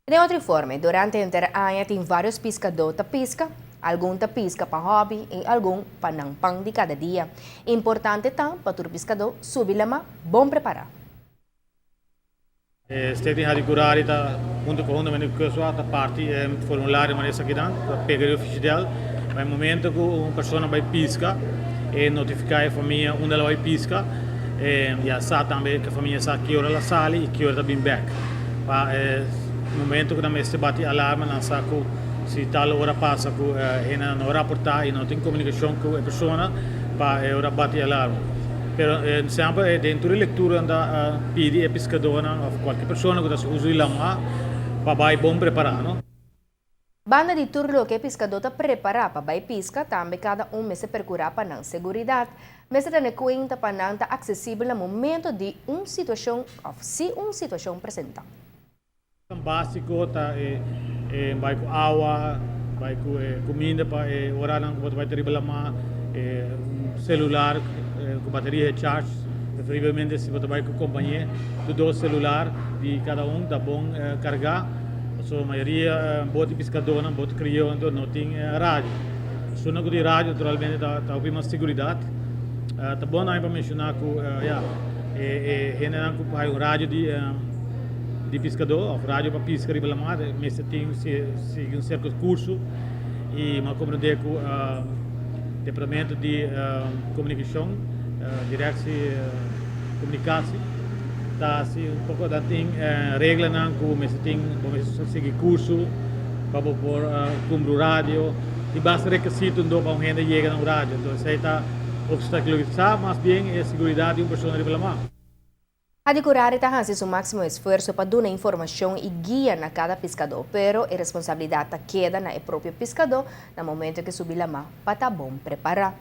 Den otro informe, durante henter aña tin vários piskadó ta piska. Algun ta piska pa hòbi i algun pa nan pan di kada dia. Importante ta pa tur piskadó subi lamá bon prepará. Stichting Hadicurari ta hunto ku Hunto Mende Kustwacht ta parti e formulario manera esakinan ta pega riba fishidel pa e momento ku un persona bai piska e notifiká e famia unda el a bai piska i a sa tambe ku e famia sa ki ora el a sali i ki ora ta bin bek. Pa e momento ku nan mester bati alarma nan sa ku si tal ora pasa ku hende no raportá i no tin komunikashon ku e persona pa e ora bati alarma. Pero semper den tur e lektura nan ta pidi e piskadónan òf kualke persona ku ta hasi uso di lamá pa bai bon prepará no. Banda di tur loke e piskadó ta prepará pa bai piska, tambe kada un mester perkurá pa nan seguridat. Mester tene kuenta pa nan ta aksesibel na momento di un situashon òf si un situashon presentá. Básiko ta e bai ku awa, bai ku e kuminda pa e oranan ku bo ta bai ta riba lamá, e un selular ku bateria charge, preferiblemente si bo ta bai ku kompañé, tur dos selular di kada un ta bon kargá. Pasobra mayoria bot di piskadónan, bot krionan no tin radio. Persona ku tin radio naturalmente ta hopi mas seguridat. Ta bon tambe pa menshoná ku ya e hendenan ku hay un radio di di piskadó òf radio pa piska riba lamar mester tin sigui un sierto kurso i mi a komprendé ku departamento di komunikashon, direktie komunikasi ta hasi un poko nan tin reglanan ku mester tin bo mester sigui kurso pa bo por kumpra un radio tin basta rekisito ndo pa un hende yega na un radio enton esei ta obstakulisá mas bien e seguridat di un persona riba lamá. Hadicurari ta hasi su máksimo esfuerso pa duna informashon i guia na kada piskadó, pero e responsabilidat ta keda na e propio piskadó na momento ke subi lamá pa ta bon prepará.